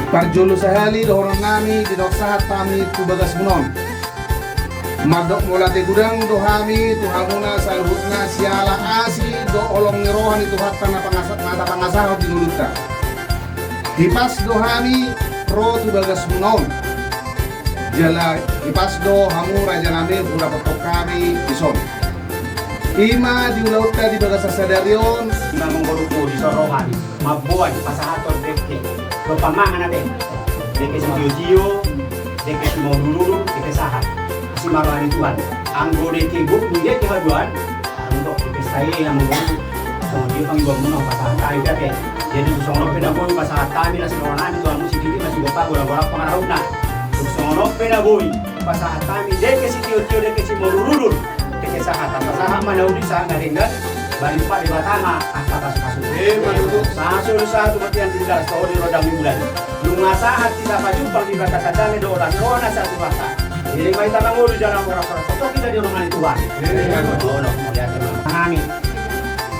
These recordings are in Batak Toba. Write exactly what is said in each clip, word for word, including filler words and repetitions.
Parjolo sahali dohonon nami, didok sahat hami tu bagasmuna on. Mandok mauliate godang do hami tu hamuna saluhutna siala asi dohot holong ni roha ni Tuhanta na pangasa-, na tapangasahon di ngolunta. Hipas do hami ro tu bagasmuna on. Jala hipas do hamu raja nami hudapothon hami dison. I ma di ulaonta di bagasan sadari on. Ima manggorupu dison ro hami mamboan pasahathon dengke dohot pamangan ate. Dengke sitiotio, dengke simaulululul, dengke sahat. Asi ma roha ni Tuhan. Anggo dengke gok, dengke haduan. Anggo dengke sae, anggo songon dia pangidoanmuna pasahat hami ate. Jadi songon on pe na boi pasahat hami las ni roha nami tu hamu sititi masigopa godang-godang pangarahutna. Songon on pe na boi pasahat hami dengke sitiotio, dengke simaulululul, dengke sahat. Asa sahat ma na uli sahat na denggan. Bani Tuhan Debata ma angka pasupasu. Ima tutu. Sahat solu sahat tu martian di dalas, tu odi rondang ni bulan. Nunga sahat hita pajumpang di bagasan dame dohot las ni roha na sahat tu hita. Jadi ma hita mangolu jala horas-horas, tongtong hita di roha ni Tuhan. Ima tutu. Ono mauliate ma. Nami.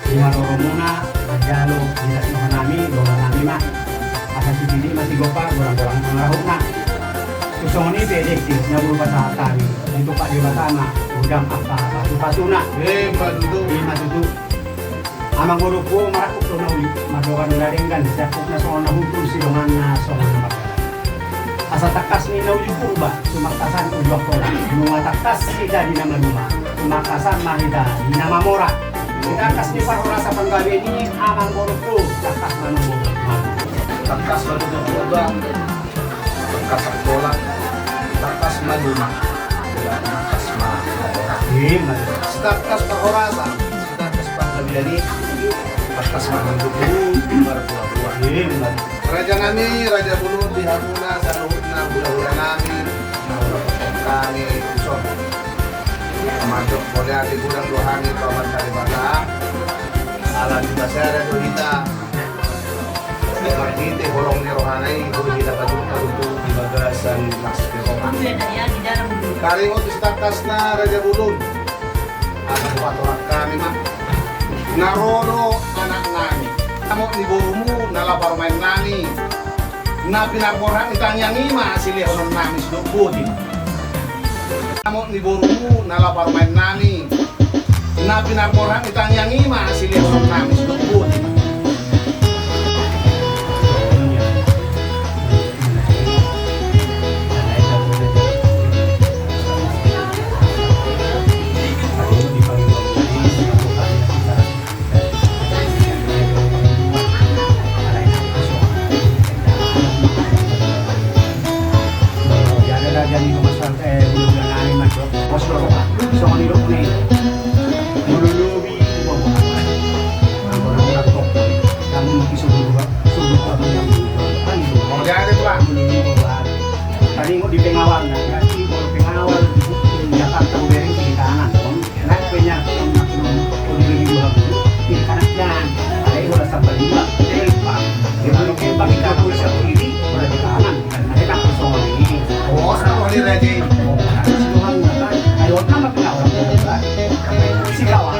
Ima dohononmuna, manjalo di las ni roha nami, dohonon nami ma. Asa sititi masigopa godang-godang pangarahutna. Tu songon i pe dengke na boi pasahat hami, Debata ma godang angka pasupasuna. Ima tutu. Ima tutu. Amang boru, marangkup do na uli, mardongan na denggan, siangkup na songon na hundul, sidongan na songon na mardalan. Asa tangkas ni na uju Purba, tumangkasan uju Angkola. Nunga tangkas hita di na maduma, tumangkasan ma hita di na mamora. Di tangkas ni parhorasan panggabean i, amang boru, tangkas ma na uju Purba. Tangkas ma na uju Purba. Tangkas Angkola, tangkas maduma, tangkas ma mamora. Ima. Sitangkas parhorasan, sitangkas panggabean i, tangkas ma mandukung marbuabua. Ima. Raja nami, raja bolon, di hamuna saluhutna hulahula nami na hudapothon hami dison. Mandok mauliate godang do hami tu Amanta Debata. Ala ni na sada do hita. Marhite holong ni rohana i, boi hita pajumpang tu di bagasan las ni roha. Taringot sitangkasna raja bolon. Asa hupatorang hami ma. Na ro do anak nami. Sinamot ni borumu na laho parumaen nami. Na pinarborhat ni tangiang i ma silehonon nami sidok boti. Sinamot ni borumu na laho parumaen nami. Na pinarborhat ni tangiang i ma silehonon nami sidok boti. Taringot di pengawalna, berarti kalau pengawal di Jakarta udah di tangan. Nang penyakit yang makin kau di luar, di kanan dan ada yang bola sampai lima, telpa. Dia kalau kembang kita tulis sendiri, bola di kanan. Ada tak kosong ini? Oh, sama di raja ini. Oh, ada semua kan. Ayo, nama kenapa? Si kawan.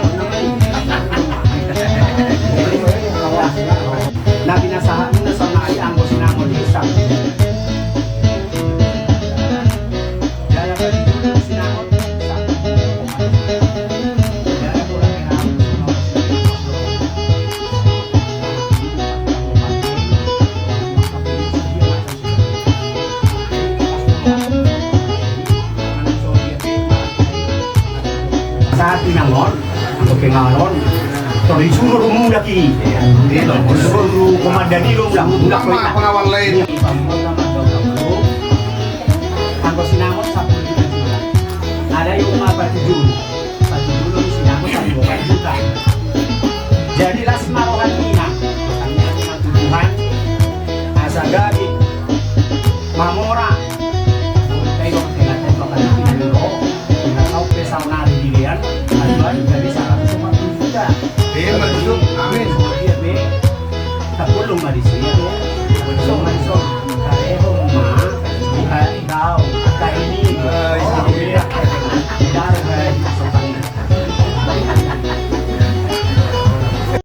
Nah, binasahan, binasahan, anggo sinamot di. Saat inangon, anggo penganon, tor disuru do mulak i. Disuru komandan i do mulak, mulak. Pengawal lain. Anggo sinamot sapuluh juta. Ada yang ma patujulu. Patujulu sinamot sapuluh juta. Jadi las ma roha ni inang. Kami akan Tuhan. Asa gabe. Mamora. Tengok, tengok, tengok, tengok, tengok. Tengok, tengok, tengok, tengok. Iya, betul. Amin. Iya, be. Tapulung ma di sini.